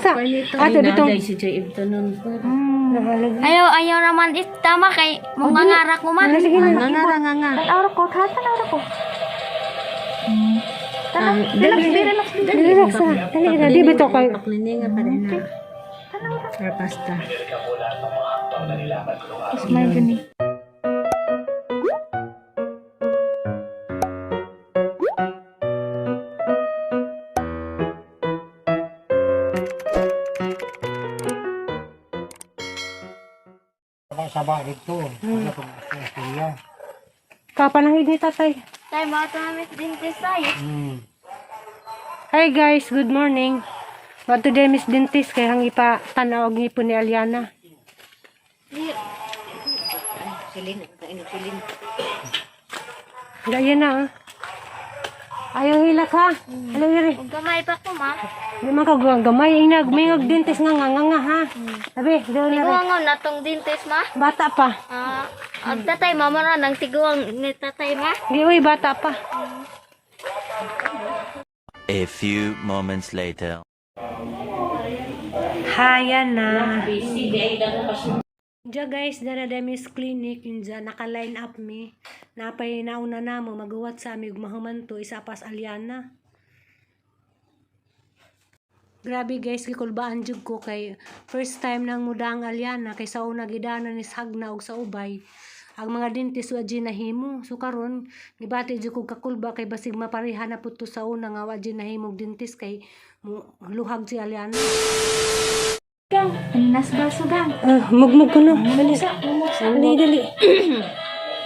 sa. Ate bitong. Si Joy Ibtanon pa. Ayaw, ayaw naman tama kay mga ngarak ko man. Sige na. Nga nga nga nga. Tanaw ko, ha? Tanaw ko. Dali, Relax, Dali, relax ha. Dali na, di bitaw kay. Paklini nga pa rin na. Or pasta. Smile gani. Saba dito. Wala. Kapanangid ni tatay. Tay, mga namin dentist tayo. Hi guys, good morning. What today Miss Dentist kay hangi pa tanaw og ngipon ni Aliana. Silin, kainog silin. Gaya na ah. Ayaw hilak ha. Ayaw hiri. Huwag gamay pa ko ma. Di man ka gamay inag mingog dentist nga nga nga nga ha. Sabi, doon na rin. Tiguangon na tong dentist ma. Bata pa. Ah, ang tatay mama na nang tiguang ni tatay ma. Di uy, bata pa. A few moments later. Haya na. Diya guys, dara Miss Clinic, yun dyan, naka-line up mi. Napay nauna na mo, maguwat sa amig mahumanto, isa pas Aliana. Grabe guys, gikulbaan jud ko kay first time nang muda ang Aliana kay sa una gidana ni Hagna og sa ubay. Ang mga dentist wa jud nahimo. So karon gibati jud ko kakulba kay basig mapareha na pud to sa una nga wa jud nahimog dentist kay mo luhag si Aliana. Nas baso gang. Ah, mugmug ko no. Dali. Dali, dali.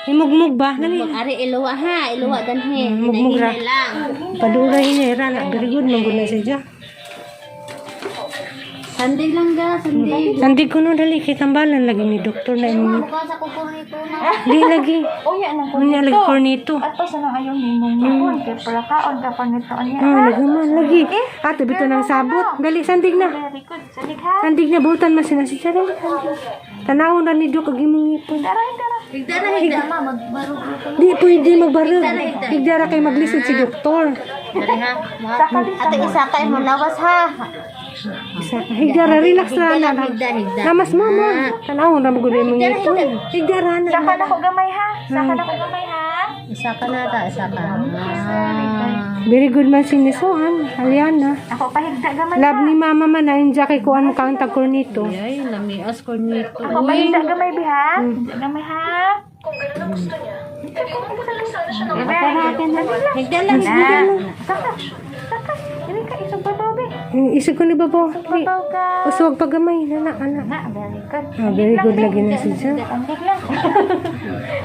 Himugmug ba? Dali. Ari iluwa ha, iluwa danhi. Mugmug ra. lang. Padura hinera na. Very good, manggod na siya. Sunday lang ga, Sunday. Sandig ko no, dali. Kay tambalan lagi ni doktor na imo. Mukha sa kukurito na. Di lagi. Uya nang Unya lagi kornito. kornito. Ato sa nang ayaw nimo ngipon kay para kaon ka pa nito niya. Ah, lagi man, lagi. Ate, bito ng sabot. Dali, sandig na. Very good. Salig ha. Sandig na, butan man sila siya. Dali, sandig. Tanawon na ni Dok, ang imong ngipon. Higda na higda ma, magbarog ko. Di pwede magbarog. Higdara kay maglisod si doktor. Dari ha. Ate isa kay mo lawas ha. Isa, higdara, relax na na. Higda higda. Namas mama. Tanawon na magod imong ngipon. Higdara na. Saka na ko gamay ha. Saka na ko gamay ha. Isa ka na ta, isa ka. Very good man si Nisuan, Aliana. Ako pahigda gamay. Love ni mama man na inja kay kuan kang tag kornito. Ay, lamias cornito. Ako pahigda gamay biha. Higda gamay ha. Higda lang. Higda lang. Saka. Saka. Dili ka isog babaw be. Isig ko ni babaw. Di, Babaw ka. Uswag pa gamay na na ana. Na, very good. Ah, very good lagi na siya. Sandig lang.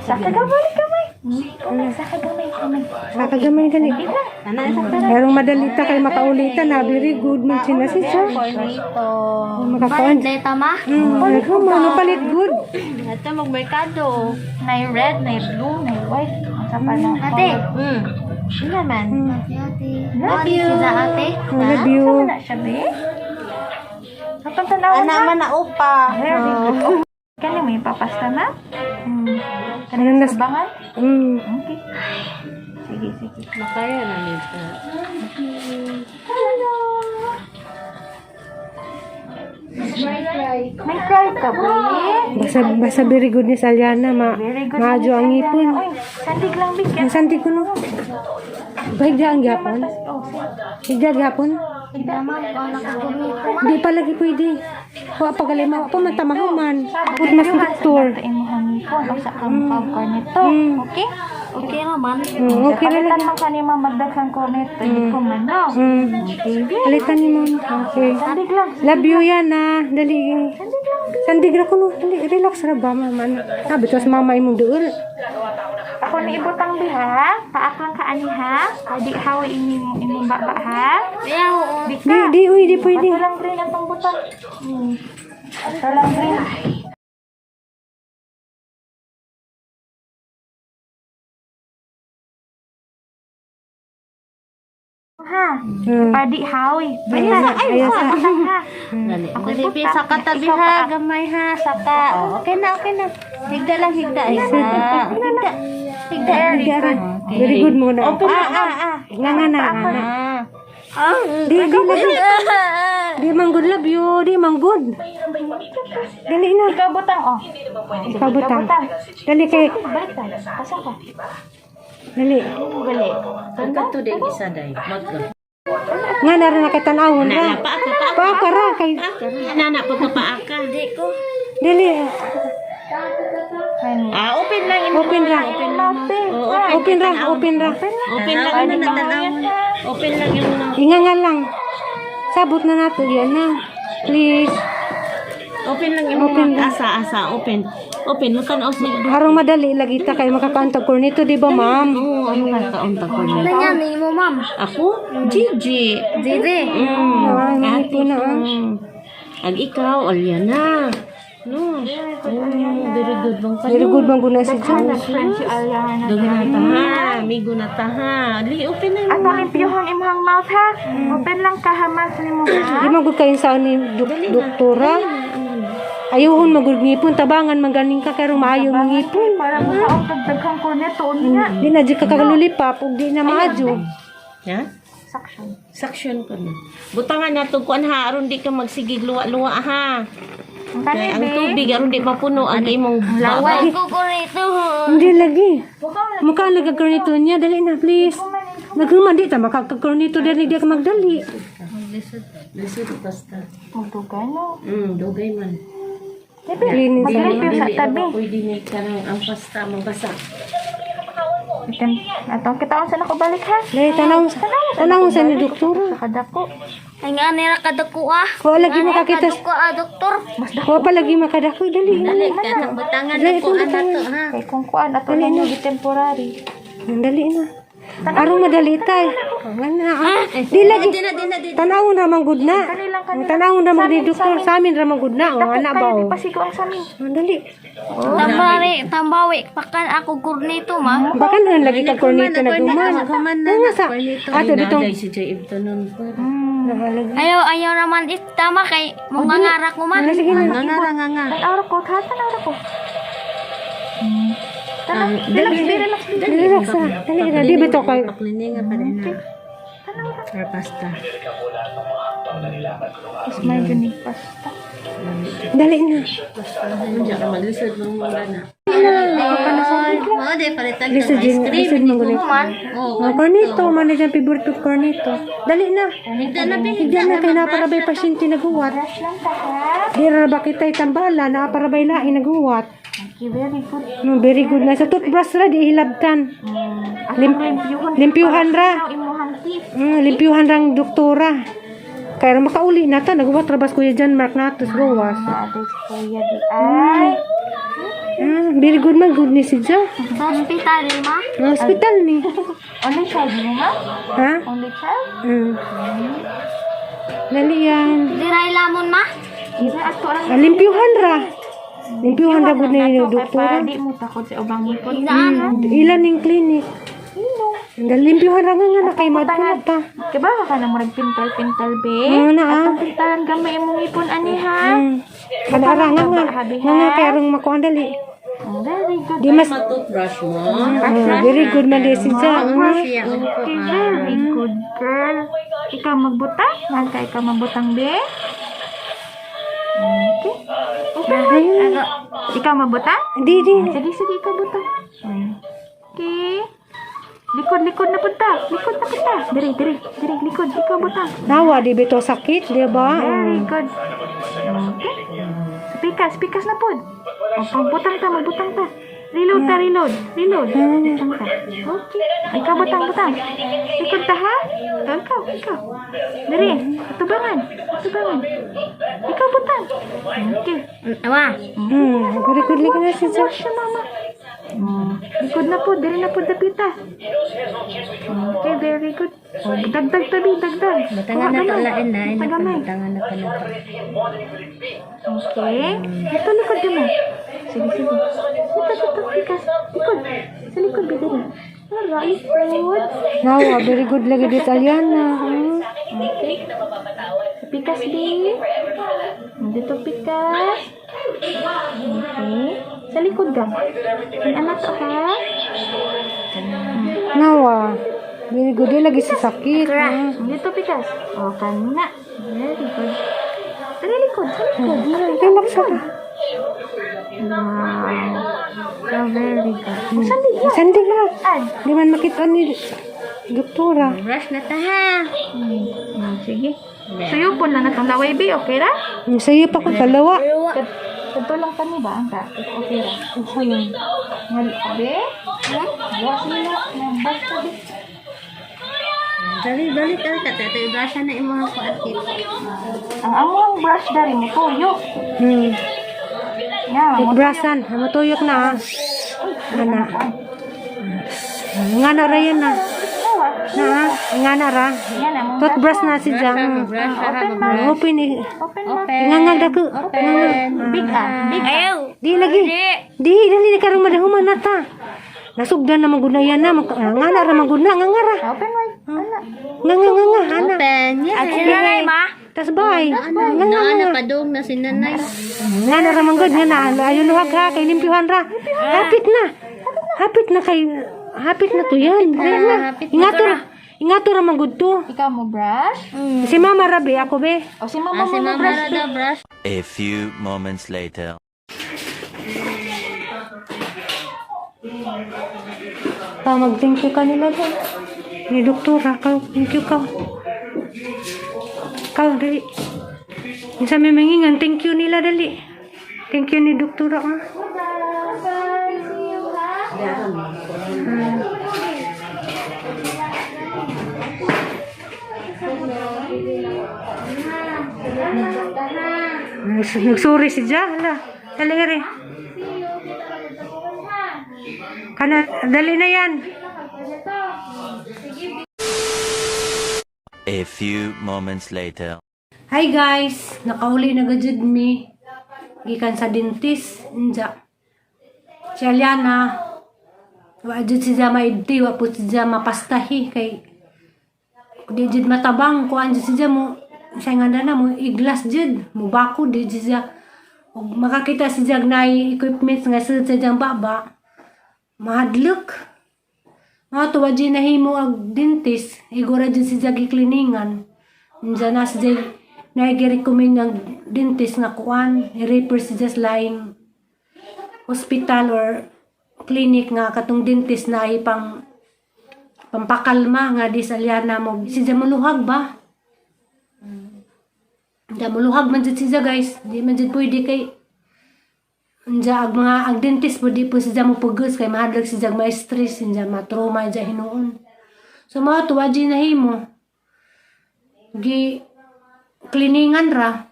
Saka gamay gamay. Gamay, saka gamay gamay. Saka gamay dali. Pero madali ta kay makaulita na very good man sina siya. Cornito. Makakuan. Dahil tama? Ano palit good. Ito, magmerkado. Nay red, nay blue, nay white. Ang sa pa na. Ate. Hindi naman. Ate. Love you. Sila ate. I love you. Sama na siya, be? Atong tanawan Ana ha? man na upa. Very good. Oh. Kani mo ipapasta na? Ano nas Bangan? Okay. Sige, sige. Makaya na nito. Hello! May cry ka ba? Basta basta very good ni Aliana ma. Very good. Maadyo ang ngipon. Uy, sandig lang bigyan. Ang sandig ko no. Bahigda ang gyapon. Oh, Higda gyapon. Tama, kung nakakurito ma. Di pa lagi pwede. Wa pa gali ma pa man tamahuman. Put mas doktor. Ito imong ngipon o sa kamukha nito. Okay? Okay naman. Okay na Palitan lagi. man ka ni ma'am magdaghang cornetto. Hindi ko man no. Palitan ni ma'am. Okay. Sandig lang. Love you yan ah. Dali. Sandig ra ko no. Dali, relax ra ba mama. Sabi to sa mama imong duol. Ako ni ibutang biha. Paak lang ka ani ha. Adi hawi imong imong baba ha. Kaya oo. Di Di ka. di uy di pwede. Ato lang green atong butang. Ato lang green. Ha. Padi hawi. Ayan, ayan sa. Butang ha. Dali. Ako Dali, ibutang. saka tabi Ikaw ha, paak. gamay ha, saka. Oh, okay na, okay na. Higda lang, higda, higda. Higda. Higda. Very good. Very good muna. Ah, ah, ah. Nga nga na. nga na. Ah. Di di lagi. Di man man good, love you. Di man good. Dali na. Ikaw butang oh. Ikaw butang. Dali kay Balik ta. Asa ka? Dali. Gali. Pagka to din isa day. Mag Nga na ra nakatanawon ra. Paaka paaka. Paaka ra kay Nana pagka paaka. Di ko. Dali. Ah, open lang imo. Open ra. Open ra, open ra. Open lang imo na tanaw. Open lang imo na. Inga nga lang. Sabot na nato yan na. Please. Open lang imo. Open lang. Asa asa open. Open mo tan-aw si. Harong madali lagi ta kay makakaantag nito, di ba, ma'am? Oo, ano ka kaunta ko na. Kanya ni mo, ma'am. Ako? Gigi. Didi. Ah, ito na. Ah. Ag ikaw, Aliana. No. Oh, very good bang ka. Very good bang guna si Joe? Friend si Ariana. Dugay na ta ha. Amigo na ta ha. Li, open na Ato limpyuhang imong mouth ha. Open lang ka ha mouth nimo ha. Di man gud kayo sa ni doktora. Ayuhon magud ngipon tabangan magaling ka kay maayo mong ngipon. Para mo sa ang daghang cornetto niya. Di na di ka kagalulipap ug di na maadyo. Ha? Suction. Suction ko na. Butangan na to kuan ha aron di ka magsigig luwa-luwa ha. Ang Kay kani ang tubig aron di mapuno ang imong Laway ko ko rito. Hindi lagi. Mukha lang kagkornito niya. Dali na, please. Naghuman di ta makakagkornito dali di ka magdali. Lisod basta. Magdugay no. Dugay man. Clean. Maglimpyo sa tabi. Pwede ni kanang ang pasta mabasa. Item, atong kita unsa na ko balik ha. Dali tanaw tanaw sa ni doktora. Sa kadako. Ay nga nila kadako ah. Wa lagi makakita. Kadako ah, doktor. Wa pa lagi makadako dali. Dali, kanang butangan Dali na ko itong anak butangan. to ha. Kay kung kuan ato lang yung temporary. Dali na. Arong madali tay. Wala ah. Di lagi. Tanawon ra man gud na. Tanawon ra man ni doktor sa amin ra man gud na. Oh, ana ba Kayo oh. di pasigo ang samin. Dali. Tambawi, tambawi pakan ako gurnito ma. Baka na lagi ka kornito na guman. Human Oo nga sa ato ditong Day si Jay Ibtanon pa. Nahalagi. Ayaw, ayaw naman it tama kay mga ngara ko ma. Ano, sige na. Nga nga nga nga. Tan ko ha, tan ko. Tana, relax, be, relax, be. Relax ah. Dali na. Di ba to kay Paklini nga pa rin na. Or pasta. Mas may ganing pasta. Dali na. Hindi ka maglisod mong mga na. Mao de palitan Lisod din, lisod man gud. Oh, Oh, cornito, man na dyan favorite cornito. Dali na. higda na be, Higda na kay naparabay pasyente naguwat. Brush lang ta ha. Di ra ba kita itambala na parabay lain naguwat. Okay, very good. No, very good na. Sa toothbrush ra di hilabtan. Atong limpyuhan. Limpyuhan ra. Ang imuhang teeth. Limpyuhan rang doktora. Kaya ra makauli na ta naguwat ra bas Kuya John Mark natos gawas. Ate kuya di ay. Ah, very good man good ni si Jo. Sa hospital ma. Hospital ni. Only child mo ma? Ha? Only child? Dali yan. Diray lamon ma. Isa ato lang. Ah, limpyuhan ra. Limpyuhan ra gud ni Ato, kay doktora. para di mo takot sa ubang ipon. Ilan ning clinic? Limpyuhan ra nga nga na kay madto ta. Kaya ba ka na murag pintal-pintal be? Ano na ah. Atong pintalan gamay imong ipon ani ha. Kana ra nga nga. Nga nga kay arong makuan dali. Oh, very good. Di mas Toothbrush mo. Ah, very good man di si Ja. Okay, very good girl. Ikaw magbutang? Mahal ka ikaw magbutang be? Okay. Okay. Ayun. Ikaw magbutang? Di di. Sige, sige, ikaw butang. Okay. Likod, likod na punta. Likod na punta. Dire, dire, dire, likod. Ikaw butang. Nawa di bito sakit, di ba? Very good. Okay. Pikas, pikas na pod. O, pagbutang ta, magbutang ta. Reload ta, reload. Reload. Butang ta. Okay. Ikaw, butang, butang. Likod ta, ha? Ikaw, ikaw, ikaw. Dire, atubangan. Atubangan. Ikaw, butang. Okay. Ma. Very good lagi na si Ja. Wash na, mama. Likod na po, dire na po dapita. Okay, very good. Oh, dagdag tabi, dagdag. Butangan na to lain na. Tagamay. Butangan na ka na to. Okay. Ito, likod ka mo. Sige, sige. Dito, dito, pikas. Likod. Sa likod, bidiri. Wala, likod. Nawa very good lagi di Italiana. Okay. Sa pikas, di. Dito, pikas. Okay. Sa likod ka. Ang anak to, ha? Nawa. Very good di lagi si sakit. Ah. Dito, pikas. O, kanina. Very good. Dali likod, sa likod. Relax ra. Wow. So very good. Sandig na. Sandig ra. Ay. Di man makita ni doktora. Brush na ta ha. Sige. Suyupon lang natong laway, be. Okay ra? Sayo pa ko dalawa. Kadto lang kami ba ang ka? Okay ra. Ngal, be? Ha? Wa sila. Basta be. Dali, dali, dali. Tata, i-brush na imong kuan kit. Ang among brush dari mo tuyo. Nga, mo Brasan, matuyok na ah. Ana. Nga na ra yan na. Na, nga na ra. Yan among Toothbrush na si Jang. Brush ha, Open ma. Open eh. Open ma. Ngangag dako. Open. Big ah. Big ah. Ayaw. Di lagi. Di dali na karong madahuman na ta. Nasugdan na magunayan na. Nga na ra maguna nga nga ra. Open wide. Ana. Nga nga nga nga ana. Open. Yes. Tas bay. Nga nga Naa nga. na padong na si nanay. Nga na ra manggod nga na. Ayo luhag ha kay limpyuhan ra. Hapit na. Hapit na kay hapit na to yan. Dali na. Ingato ra. Ingato ra manggod to. Ikaw mo brush? Si mama ra be ako be. O si mama Ah, si mo mo mama brush. ra daw brush. A few moments later. Pa mag thank you ka nila doon. Ni doktora ka, thank you ka. Ka dali. Sa may mangingan, thank you nila dali. Thank you ni doktora ah. Nagsuri si Ja, hala. Dali rin. Kana, dali na yan. A few moments later. Hi guys, nakauli na gajud mi gikan sa dentist inja. Si Aliana wa jud siya maibti, wa pud siya mapastahi kay di jud matabang kuan jud siya mo sa nga na mo iglas jud mo bako di jud siya ug makakita siya naay equipments nga sud sa iyang baba mahadlok. Mga tuwa jud nahimo ag dentist, igora jud siya gikliningan. Unsa na siya nag-recommend ng dentist nga kuan, i-refer siya sa laing hospital or clinic nga katong dentist na ay pang pampakalma nga di sa liana mo. Siya muluhag ba? Hindi muluhag man jud siya guys. Di man jud pwede kay unja ag mga ang dentist po di po siya mo pugos kay mahadlok siya ma-stress, unja ma-trauma siya hinuon. So mga tuwa di na himo. Gi kliningan ra.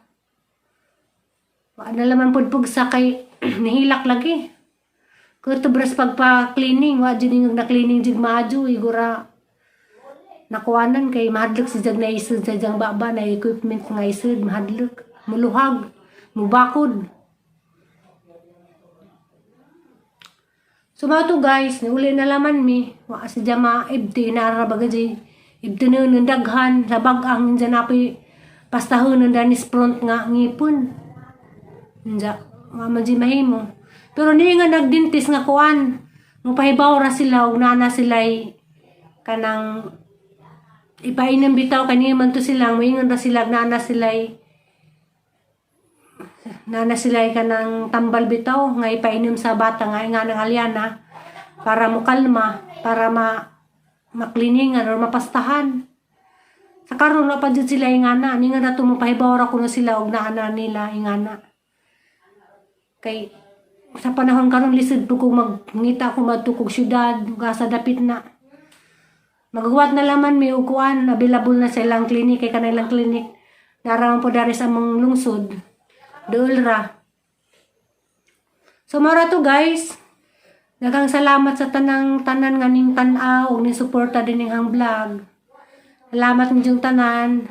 Wa na laman pud pugsa kay nihilak lagi. Kuto bras pagpa-cleaning, wa jud ingog na cleaning jud maadyo igura nakuanan kay mahadlok si jag na isod sa jang baba na equipment nga isod mahadlok muluhag mubakod. So mga to guys, niuli na laman mi. Wa si jama ibti na ra baga jay ibti na nang daghan sa bag-ang dyan napi pastahon ng danis front nga ngipon. Nja, wa man jay mahimo. Pero niya nga nagdintis nga kuan. Mupahibaw ra sila ug nana sila'y kanang ipainom bitaw kaniya man to sila moingon ra sila nana sila'y kanang tambal bitaw nga ipainom sa bata nga nga nang alyana para mokalma, para ma makliningan or mapastahan. Sa karon wa pa jud sila ingana, ni nga nato mopahibaw ra kuno sila og naana nila ingana. Kay sa panahon karon lisod po kung magngita ko madto kog syudad ug asa dapit na. Maghuwat na laman may ukuan, available na sa ilang clinic kay kanang ilang clinic. Naraman po dari sa among lungsod. Dool ra. So mara to guys. Daghang salamat sa tanang tanan nga ning tan-aw ug ning suporta din ning hang vlog. Salamat ninyong tanan.